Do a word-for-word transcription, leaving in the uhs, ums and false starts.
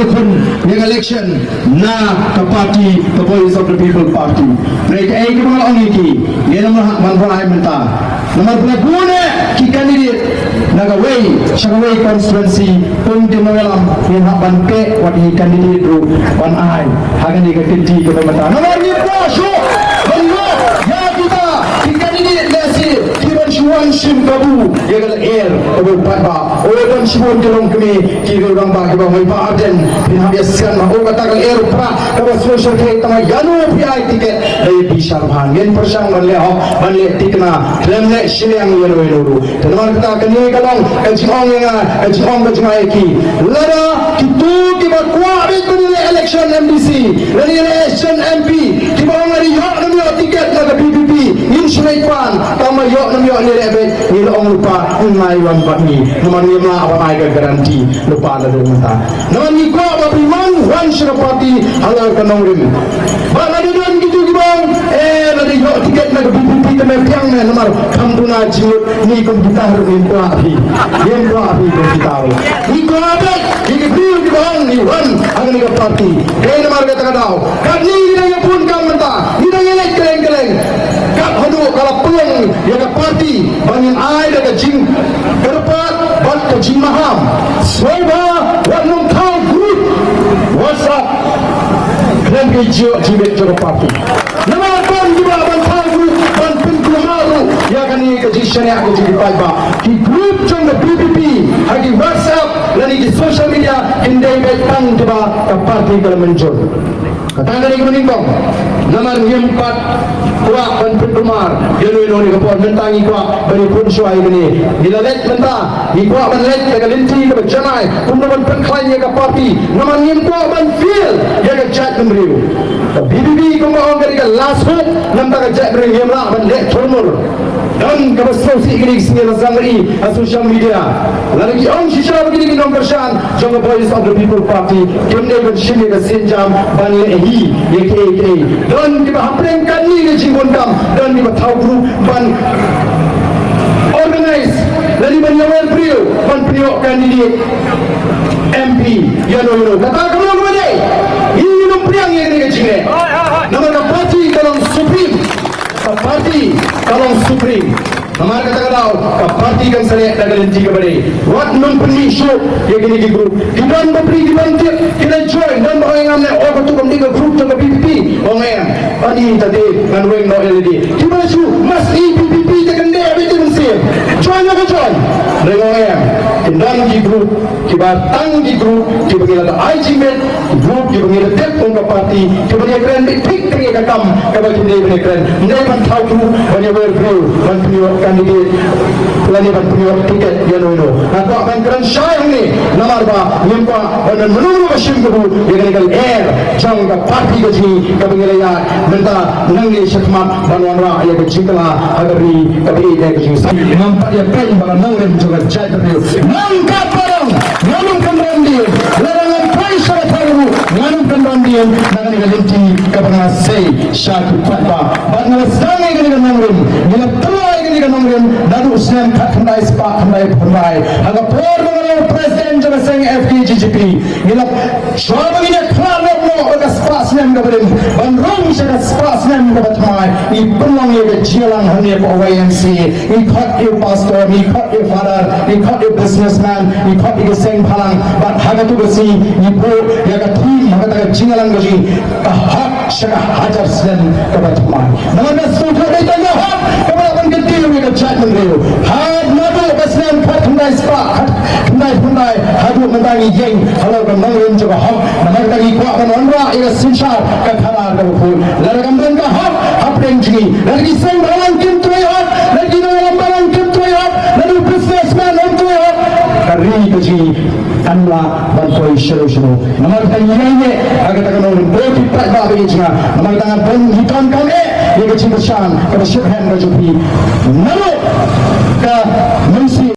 Khun ïa ka election na ka party, ka Voice of the People Party. Hynrei kaei kaba nga la ong ïa ki, ngin ym lah ban rai mynta. Namar ba la bun eh ki candidate na kawei sha kawei constituency, kum ki nongïalam ngin hap ban peit wat ki candidate ruh ban ai ha kane ka kynti kaba mynta. Namar ngi kwah shuh ban ïoh ïa kita ki candidate lehse kiban shu wan shim kabu ïa ka lyer kaba u paidbah. O, don shibun ki longkmie, ki riew rangbah kiba ong, i Bah Ardent, phin hap ïa sngap ma, o, kata ka lyer u Prah kaba sngewsih, tangba ïano phi ai tiket? Dei bishar bha. Ngin pyrshang ban leh hok, ban leh thikna, khlem leh shiliang ïano ïano ruh. Te namar kata kane ka long ka jingong ïa nga, ka jingong ka jong nga ïa ki. Lada kito kiba kwah beit ban leh election M D C, lada leh election M P, kiba ong lada ïoh ne ym ïoh tiket na ka V P P, ngin shu leit pan, tangba ïoh ne ym ïoh, ngi leh beit, ngi la ong lypa, ngi wan bad ngi. Namar ngim lah ban ai ka guarantee lypa naduh mynta. Namar ngi kwah ba phi wan, wan sha ka party halor ka nongrim. Bad lada don kito kiba ong, eh, lada ïoh tiket na ka V P P te me pdiang me, namar kham duna jingmut, ngi kum kita ruh ngim kwah phi. Ngim kwah phi kum kita ruh. Ngi kwah beit ïa ki briew kiba ong ngi wan ha kane ka party. Dei namar kata ka daw, katne ngi dang ïa bun kam mynta, ngi dang ïa leit kylleng kylleng. Kat haduh ka la pynlong ïa ka party ba ngin ai da ka jingkyrpad bad ka jingmaham. Sngewbha wat nym thaw group WhatsApp khlem ka jingïoh jingbit jong ka party. Namar ban kiba ban thaw group ban pynkulmar ruh ïa kane ka jingshaniah ka jong ki paidbah. Ki group jong ka V P P ha ki WhatsApp lane ki social media kin dei beit tang kiba ka party ka la mynjur. Kata ka dei kaba nyngkong. Namar ngim pat kwah ban pynkulmar ïano ïano ha kane ka por, mynta ngi kwah ban ïa pynshoi kane. Ngi la leit mynta, ngi kwah ban leit da ka lynti kaba janai, kumno ban pynkhlaiñ ïa ka party. Namar ngim kwah ban fail ïa ka jaitbynriew. Ka V P P kumba ong ka dei ka last hope, namar ka jaitbynriew ngim lah ban leh thurmur. Don kaba sngewsih kine ki sngewsih la sdang ri ha social media. Lada ki ong shisha ba kine ki nongkyrshan jong ka Voice of the People Party kim dei ban shim ïa ka sienjam ban leh hi ïa kiei kiei. Don kiba hapdeng kane ka jingbun kam, don kiba thaw group ban organize lane ban ïawer briew ban pynïoh candidate M P ïano ïano. Kata ka long kaba dei. Ngi ngim pdiang ïa kane ka jingleh. Namar ka party ka long supreme. Ka party ka long supreme. Namar kata ka daw ka party kan sa leh da ka lynti kaba dei. Wat nym pynmih shuh ïa kine ki group. Ki don bapli ki ban tip, ki la join, don ba ong ngam leh, oh, kato kam dei ka group jong ka V P P. Ong em, ani ta te ngan weng noh ïa lade. Kiba la shu mas i V P P te kan dei beit te mynsiem. Join la ka join. Dei ong em. Ki don ki group kiba tang ki group kiba ngi la da ai jingmut, ki group kiba ngi la tip kum ka party, kiba ngi kren beit thik tang ïa ka kam kaba ki dei ban kren. Ym dei ban thaw group ban ïawer briew ban pynïoh candidate lane ban pynïoh ticket ïano ïano. Nga kwah ban kren shai hangne namar ba ngim kwah ban don mano mano ba shim kabu ïa kane ka lyer jong ka party ka jong ngi kaba ngi la ïaid mynta nangne shakhmat ban wanrah ïa ka jingkylla ha ka ri kaba ïeit ka jong ngi. Ngam pat ïa peit ba ka nongrim jong ka jaitbynriew. Nangta parang, ngan ym kynran dien. Lada ngan poi sha ka thong ruh, ngan ym kynran dien na kane ka lynti kaba nga sei sha ki paidbah. Bad nga la sdang ïa kane ka nongrim, ngi la pynlong ïa kane ka nongrim naduh snem khatkhyndai spah khyndaiphew khyndai. Ha ka por ba nga long president jong ka seng F K J G P, ngi la Shuwa ba ngin ïa khlad noh ïa ka spah snem kaba rim ban rung sha ka spah snem kaba thymmai, ngi pynlong ïa ka jingïalang hangne hapoh Y M C A. Ngi khot ïa u pastor, ngi khot ïa u father, ngi khot ïa u businessman, ngi khot ïa ki seng bhalang. Bad ha katu ka sngi ngi buh ïa ka theme ha kata ka jingïalang ka jong ngi, ka hok sha ka hajar snem kaba thymmai. Namar ka sngewthuh dei tang ka hok kaba lah ban kyntiew ïa ka jaitbynriew. Hap naduh ka snem khatkhyndai spah khatkhyndai phew khyndai haduh mynta ngi ïeng halor ka nongrim jong ka hok. Namar kata ngi kwah ban wanrah ïa ka synshar ka khadar kaba khuid. Lada kam don ka hok hapdeng jong ngi, lada ki seng bhalang kim trei hok, lada ki nongïalam balang kim trei hok, lada u businessman um trei hok, ka ri ka jong ngi kan lah ban poi shano shano. Namar kata ngi ïaineh ha kata ka nongrim, ko ki paidbah ba ïeit jong nga. Namar kata nga don, ngi donkam eh ïa ka jingkyrshan kaba shitrhem ka jong phi. Naduh ka mynsiem